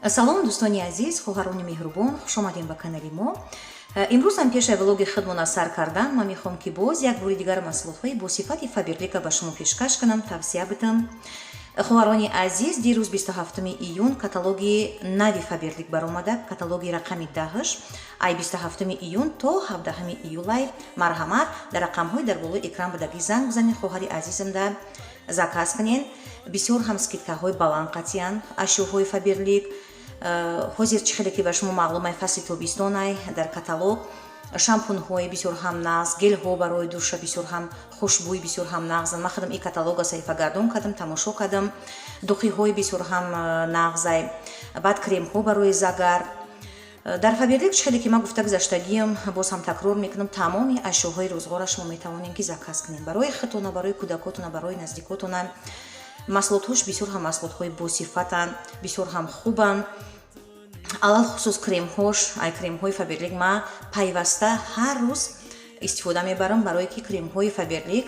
Салом, дӯстони азиз, хоҳарони меҳрубон, хушомадем ба канали мо. Имрӯзам пешаи влоги худмона сар кардан ман мехоҳам, ки боз як бори дигар маҳсулотҳои бо сифати Фаберлика ба шумо пешкаш кунам, тавсия бидам. Хоҳарони азиз, дирӯз, 27 июн, каталоги нави Фаберлик баромада, каталоги рақами 10-ш, ай 27 июн то 17 июлай. Марҳамат, дар рақамҳои дар болои экран будагӣ занг бизанед, хоҳари азизамда заказ кунед. Бисёр ҳам скидкаҳои баланд қатиянд ашёҳои Фаберлик. Ҳозир чӣ хеле ки ба шумо маълумай, фасли тобистонай. Дар каталог шампунҳои бисёр ҳам нағз, гелҳо барои душа бисёр ҳам хушбӯй, бисёр ҳам нағзанд. Ман худам ин каталога саҳифагардон кардам, тамошо кардам. Духиҳои бисёр ҳам нағзай, баъд кремҳо барои загар. Дар Фаберлик, чӣ хеле ки ман гуфта гузаштагиам, боз ҳам такрор мекунам, тамоми ашёҳои рӯзғора шумо метавонед, ки заказ кунед барои худтона, барои кӯдакотона, барои наздикотона. Маҳсулотҳош бисёр ҳам маҳсулотҳои босифатанд, бисёр ҳам хубанд, алалхусус кремҳош. Ай кремҳои Фаберлик ма пайваста ҳар рӯз истифода мебарам, барое ки кремҳои Фаберлик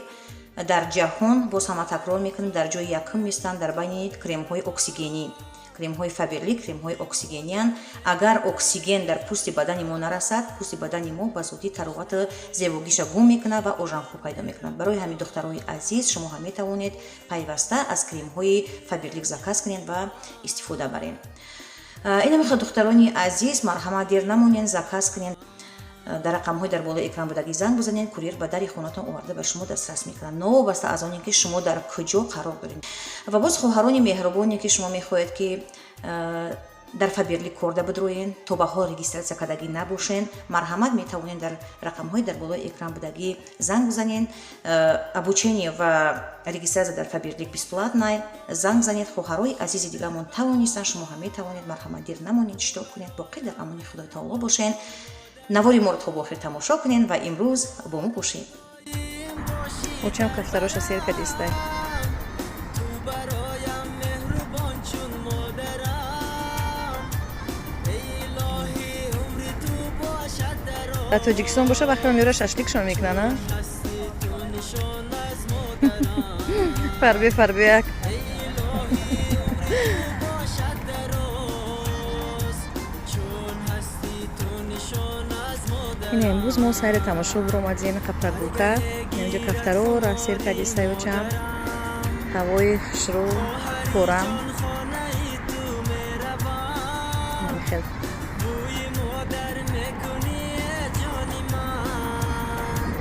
дар ҷаҳон, боз ҳама такрор мекунам, дар ҷои якум местанд дар байни кремҳои оксигенӣ. Кремҳои Фаберлик кремҳои оксигениянд. Агар оксиген дар пӯсти бадани мо нарасад, пӯсти бадани мо ба зудӣ таровату зебогиша гум мекунад ва ожанхӯ пайдо мекунад. Барои ҳамин, духтарои азиз, шумо ҳам метавонед пайваста аз кремҳои Фаберлик заказ кунед ва истифода баред. Ина мехоҳад, духтарони азиз, марҳамат, дер намонед, заказ кунед. Дар рақамҳои дар болои экран будагӣ занг бизанед, курьер ба дари хонатон оварда ба шумо дастрас мекунад, новобаста аз оне ки шумо дар куҷо қарор доред. Ва боз, хоҳарони меҳрубоне, ки шумо мехоҳед, ки дар Фаберлик корда бидроен, то ба ҳол регистрация кардагӣ набошен, марҳамат, метавонед дар рақамҳои дар болои экран будагӣ занг бизанед. Обучение ва регистрация дар Фаберлик бесплатный. Занг занед. Хоҳарои азизи дигармон тавонистанд, шумо ҳам метавонед. Марҳамат, дер намонед, иштирок кунед. Боқӣ дар амони Худои таоло бошед. Навори моро то бо охир тамошо кунед ва имрӯз бо мо бошед. Очам кафтароша сер кадистай. Ту бароям меҳрубон чун модарам, эй илоҳӣ, умри ту бошад дароз. Дар Тоҷикистон боша, вақте меора, шашликшон мекунанд, а? Ҳасти ту нишон аз модарам. Фарбе, фарбеяк. Эй илоҳӣ, умри ту бошад дароз, чун ҳасти ту нишон аз модарам. Ина имрӯз мо сайри тамошо биромадем, прогулка. Инҷо кафтарора сер кадистай очам. Ҳавои хушрӯ, форам. Хонаи ту меравам. Хел. Бӯи модар мекунӣ, ҷони ман,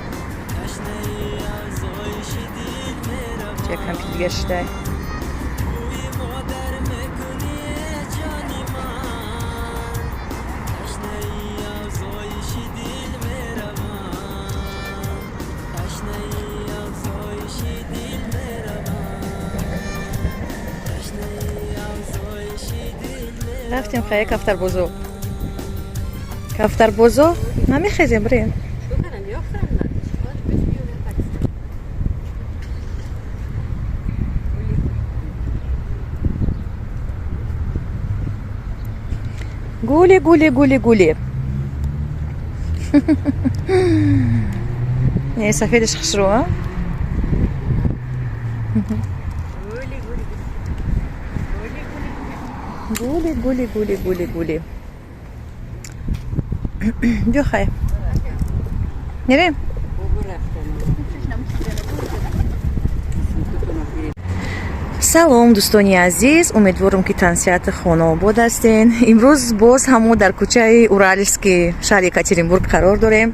ташнаи афзоиши дил меравам. Ча кампи дига шидай. Бӯи модар мекунӣ, ҷони ман, ташнаи афзоиши дил меравам, ташнаи афзоиши дил меравам, ташнаи афзоиши дил меравам. Рафтем хая кафтарбозо. Кафтарбозо намехезем, бирем. Гули, гули, гули, гули. Не, сафедаш хушрӯ, а? Гули, гули, гули, Гули, гули, гули, гули, гули. Биё, хай. Мерем? Бобо рафтан. Салом, дӯстони азиз, умедворам, ки тансиҳати хонаобод ҳастен. Имрӯз боз ҳамо дар кӯчаи Уральский шаҳри Екатеринбург қарор дорем.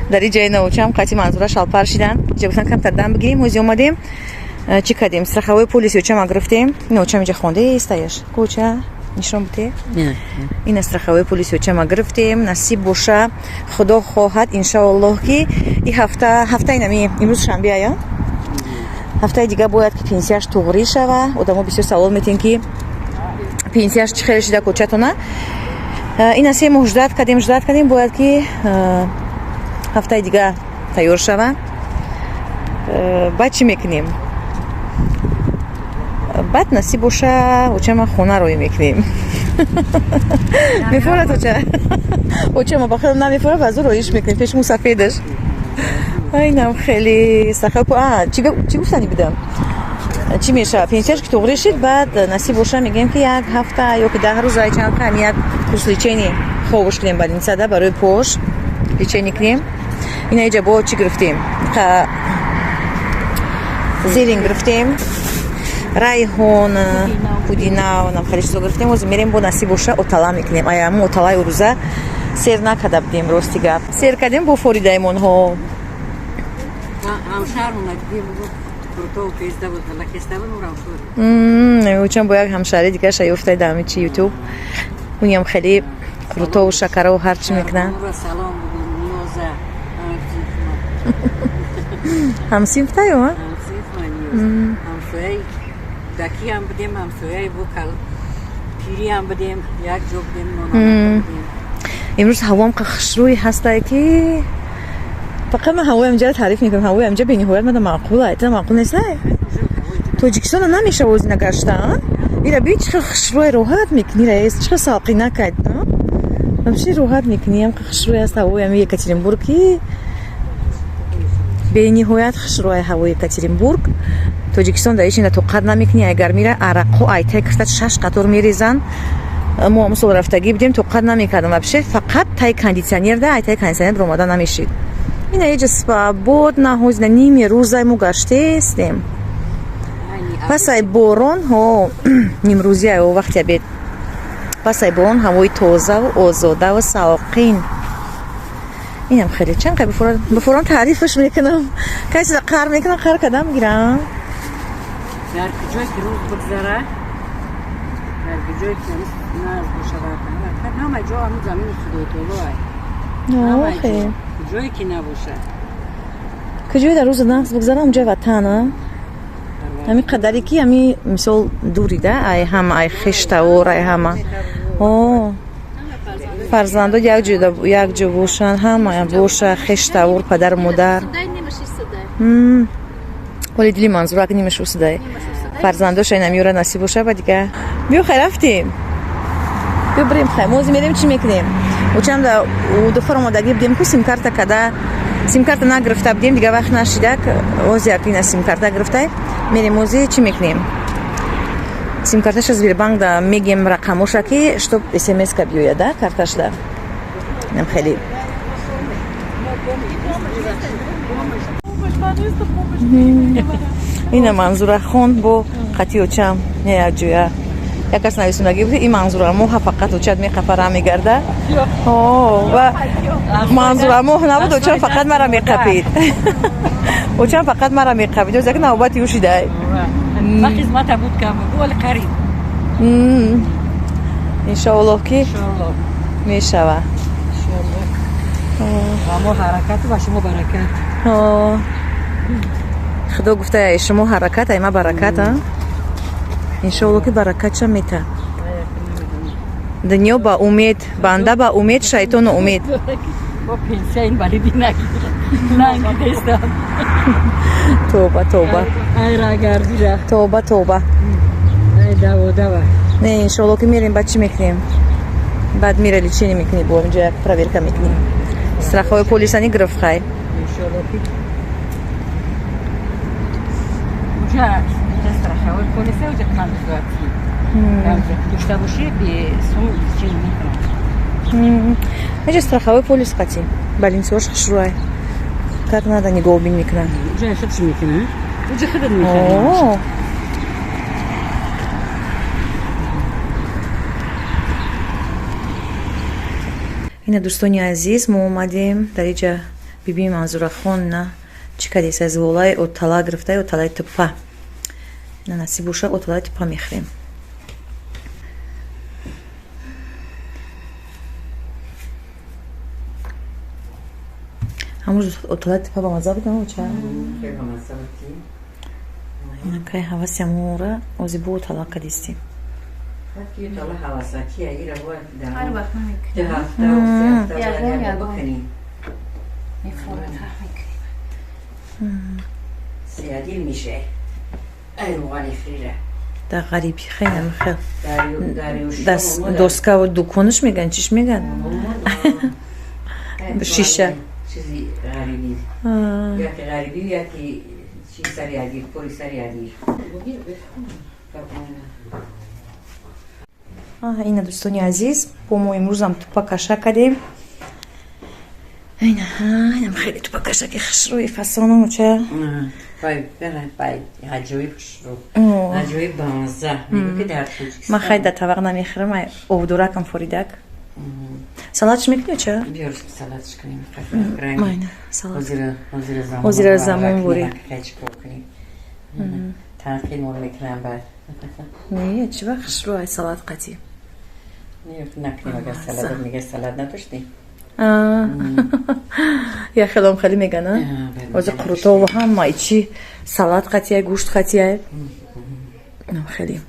Дар ин ҷои научам қати Манзура шалпар шидан. Иҷа гуфтан, камтар дам бигирем. Ҳози омадем. Чӣ кардем? Страховой полиси очама гирифтем. Научам инҷа хондеистаяш. Кӯча нишон буте. Ин страховой полиси очама гирифтем. Насиб боша, Худо хоҳад, иншоаллоҳ, ки и ҳафта, ҳафтаи нами, имрӯз шанбе ая, ҳафтаи дига бояд, ки пенсияш туғрӣ шава. Одамо бисёр савол метиҳем, ки пенсияш чӣ хеле шида кӯчатона. Ина 3 моҳ ждать кардем, ждать кардем, бояд, ки ҳафтаи дига тайёр шава. Баъд чӣ мекунем? Баъд, насиб боша, очама хона роӣ мекунем. Мефорад оча? Очама ба хеле намефорад, аз ӯ роиш мекунем пеш мусафедаш. Айнам хеле саха. Чӣ гуфтанӣ будам? Чӣ мешавад, пенсияш ки туғри шид, баъд насиб боша, мегӯем, ки як ҳафта ё ки 10 рӯз ай чанд ҳам як курс лечение хобуш кунем, больницада барои пош лечение кунем. Ина иҷа бо чӣ гирифтем? Зелень гирифтем, райҳон, пудина, нам хеле чизо гирифтем. Ҳозир мерем, бо насиб боша, отала мекунем. Ая мо оталаи урӯза сер накарда будем, рости гап, сер кардем бо форидаимонҳо. Ҳамшаҳр омадем, куртов кеста буд, ҳала кеста буд, урам шуд. Учам бо як ҳамшаҳри дигаша ёфтай дар ҳами чи Ютуб, униам хеле қурутову шакарову ҳарчи мекунад. Ура салом бугу, Ниёза. Ҳамсинфтаю? Ҳамсинф ма Ниёз. Ҳамсояи даки ҳам будем, ҳамсояи бу кал пирӣ ҳам будем, як ҷо будем, нонамака будем. Имрӯз ҳавоам хушрӯй ҳастае, ки фақат ман ҳавои амҷаро таъриф мекунам. Ҳавои амҷа бениҳоят мада маъқула. Это маъқул нестай? Тоҷикистона намешава ози нагашта. Ира би, чӣ хел хушрӯй, роҳат мекунӣ, раис, чӣ хел салқӣ накард, вообще роҳат мекунӣ. Ам хушрӯй аст ҳавои ами Екатеринбург, ки бениҳоят хушрӯй ҳавои Екатеринбург. Тоҷикистон дар ичина тоқат намекунӣ, ай гармира араққо айтай киртат шаш қатор мерезанд. Мо ҳамун сол рафтагӣ будем, тоқат намекардам вообще, фақат тай кондитсионер да, ай тай кондитсионер биромада намешид. Ина иҷа свободно ҳозина ними рӯзай мо гаштестем. Пас ай борон, ҳо, нимрӯзи ай вақти обед, пас ай борон ҳавои тозаву озодаву салқин. Инам хеле чанд қай бифурон таърифаш мекунам, касе қар мекунам, қар кардам гирам. Дар куҷое ки рӯз бигзара, дар куҷое ки наз бошавад, ҳама ҷо ҳамун замини Худои Таоло ай. Ҳама ҷо, куҷое ки набошад. Куҷое дар рӯзи нағз бигзара, онҷои ватан, а? Ҳами қадаре ки ҳами мисол дурида ай ҳама, ай хештавор, ай ҳама, о фарзандо як ҷо бошанд, ҳама боша, хештавор, падару модар. Ҳоли дили Манзурак нимаш усудай, фарзандоша инам ёра насиб боша. Ба дига биё, хай, рафтем, биё бирем. Хай, мо ҳозир мерем, чӣ мекунем? Учам да дуфар омодагӣ будем ку, симкарта када, симкарта нагирифта будем, дига вақт нашидак. Ҳозир як ина симкарта гирифтай, мерем, ҳозир чӣ мекунем? Симкарташа Сбербанк да мегем, рақамоша, ки чтоб смска биёяд да карташда. Инам хеле ина Манзурахон бо қати очам як ҷоя. Як кас нависондагӣ буд: ин Манзурамоҳа фақат очат меқапара мегарда. Ва Манзурамоҳ набуд, очам фақат мара меқапид, очам фақат мара меқапид. Озак навбати ӯ шидай. Ма хизмата буд кам, вале қариб. Иншоаллоҳ, ки Иншоаллоҳ. мешава. Иншоаллоҳ. Ва мо ҳаракату ва шумо баракат. Худо гуфта: ай шумо ҳаракат, ай ма баракат. А иншоаллоҳ, ки баракатша мета. Дунё ба умед, банда ба умед, шайтону умед. Бо пенсия ин валиди нагирад, нангидестам. Тоба, тоба. Ай рагардира. Тоба, тоба. Ай даводава. Не, иншоаллоҳ, ки мерем, баъд чӣ мекунем? Баъд мера лечение мекунӣ, бо инҷо як проверка мекунӣ. Страховой полисани гирифт, хай. Иншоаллоҳ, ки уҷа страховой полиса уҷа камзуати дошта бошӣ, бе сум чиз мекунад. Инҷа страховой полис қатӣ больницаош хушрӯай, как надо нигоҳубин мекунанд. Уҷа худш мекунад, уҷа худат мехарӣ. О. Ина, дӯстони азиз, мо омадем дар иҷа бибии Манзурахон на чӣ кардест, аз волаи отала гирифта, оталаи туппа. Ина, насиб боша, оталаи туппа мехӯрем. Ҳамрӯз оталаи туппа ба мазза буд, ча? Хеле бамазза буд. Инакай ҳаваси амора ози бо отала кадистем. Ки тала ҳавасакия ира бояд дар ҳар вақт намекунем. 2 ҳафта, 3 ҳафта бояд Ягон, як бор ягон. бикунӣ. Мефорад, мекунем. Сиядил мише ай равғани фрира. Дар ғарибӣ хеле хел. Даст Доскаву дуконаш меган, чиш меган? Шиша. Чизи ғарибӣ, яке ғарибӣ, яке Чӣ сари адир, кори сари адир. Ина, дӯстони азиз, бо мо имрӯзам тупа каша кардем. Инам хеле тупа кашаки хушрӯи фасону ча. Ман хай дар тавақ намехӯрам, овдуракам форидак. Салатш мекунӣ ча? Ҳозира замон ворид. Не, чӣ вақт хушрӯ ай салат қатӣ. Я хелом хеле мегана. Ҳозир қурутову ҳама ичи салат қатияй, гӯшт қатияй. Хеле.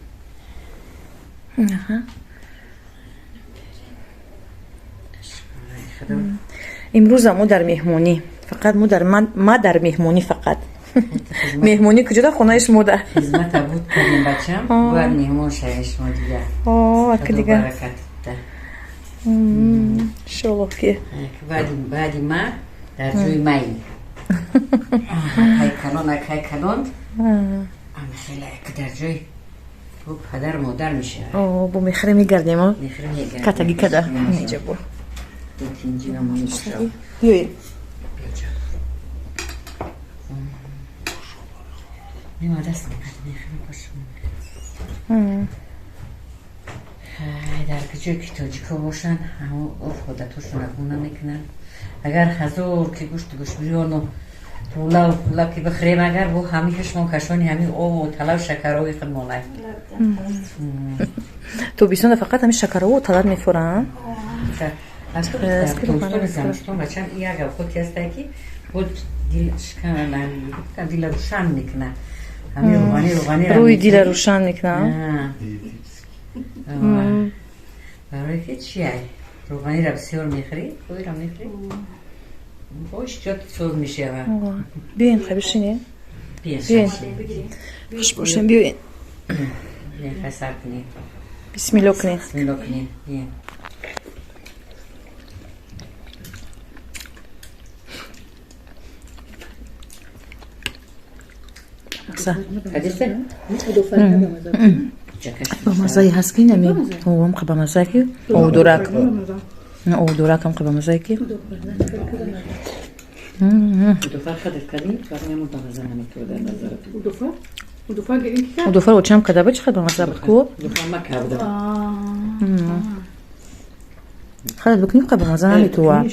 Имрӯза мо дар меҳмонӣ. Фақат мо дар ма дар меҳмонӣ фақат. Меҳмонӣ куҷода? Хонаи шумода. Хизмата буд кардем, бачам. Бояд меҳмон шавем шумо дигар. Ака дигар. Иншоллоҳ ки. Баъди ма дар ҷои маи. Акай калон, акай калон. Хеле дар ҷои падар модар мешавад. Бо мехӯре мегардем. Катагӣ када. Инҷа бо. Биёед. Дар куҷое ки тоҷико бошанд, ҳамон урф одатҳошон гуна мекунанд. Агар ҳазор ки гӯшту гӯшбирёну тулаву пула ки бихӯрем, агар бо ҳамин хишмон кашони ҳамин обу талав шакарови худмонай. Тобистона фақат ҳамин шакарову талаб мефуранд. Тобистони замистон, бачам, як авқоти ҳастае ки буд дила рӯшан мекунад. Ҳамин рӯғани рӯғани рӯи дила рӯшан мекунад. Барои ки чиай? Рӯғанира бисёр мехӯрӣ, хӯйра мехӯрӣ, бош ҷот соз мешавад. Биёен, хай бишинед. Биёен. Хуш бошем, биёен. Хай сар кунем. Бисмилло кунед. Бисмилло кунем. Биёен. Ба маззаи ҳаст ки нами овам қа ба маззае ки овдурак. Овдуракам қа ба маззае ки. Удуфар очам када ба чӣ қадр ба мазза буд ку? Хадат бикунӣ қа ба мазза наметува.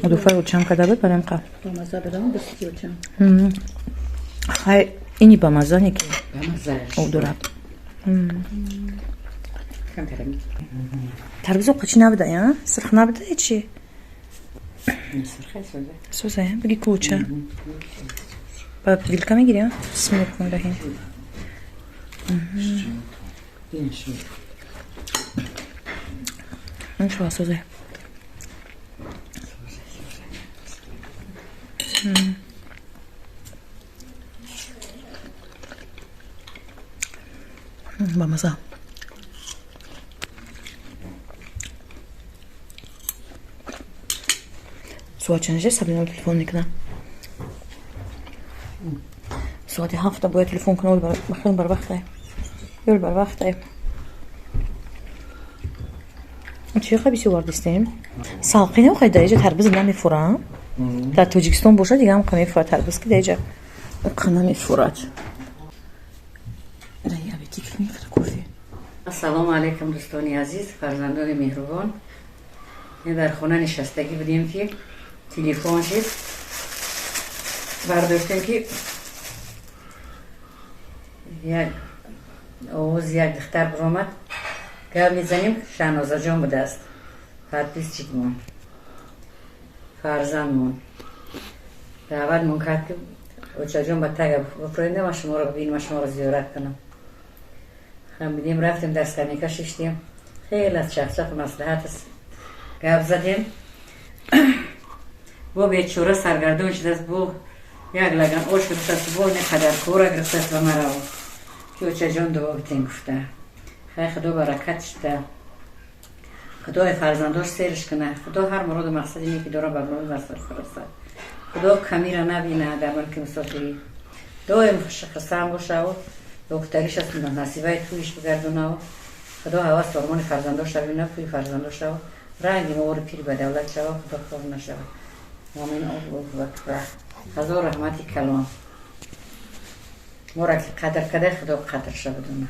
Удуфар очам када буд бароям қа. Хай ини ба мазза не ки овдурак. Тарбузо қачи набуда, я? Сирх набуда чи? Соза, я? Биги куча. Ба вилка мегири, а? Бисмиллоҳи раҳмони раҳим. Иншоаллоҳ соза. Ба маза. Соат чанд Сабина телефон мекунам. Соати ҳафта бояд телефон кунам, бахел барвақтай. Ёл барвақтай. Чӣ қа бисёр вардистем? Салқи не хай дар иҷа тарбуз намефурам. Дар Тоҷикистон бошад дига ҳам қа мефурад тарбуз ки дар иҷа қа намефурад. Ассалому алайкум, дӯстони азиз, фарзандони меҳрубон. Дар хона нишастагӣ будем ки телефон шид. Бардоштем ки як овози як духтар биромад. Гап мезанем, Шаҳнозаҷон будааст. Подписчикмон, фарзандмон. Даъватмон кард ки очаҷон ба тага бифроем, ман шуморо бибинам, ман шуморо зиёрат кунам. Бидем, рафтем, дар скамейка шиштем. Хеле аз чақчақу маслиҳат гап задем. Бо бечора саргардон шудааст, бо як лаган ош гирифтааст, бо не қадар кора гирифтааст ба маро ки очаҷон дуо битем гуфта. Хай, худо баракат шуда, худои фарзандош серш куна, худо ҳар муроду мақсади неки дора ба муроду мақсад фирасад. Худо камира набина дар мулки мусофирӣ. Доим хурсанд бошаву духтариш аст, насибаи туиш бигардонаву Худо ҳавас ормони фарзандоша бина, пӯи фарзандошаву ранги мовори пири ба давлат шава, Худо хор нашава. Амин. Аллоҳу акбар. Ҳазор раҳмати калон. Мора ки қадр карда, Худо қадрша бидона.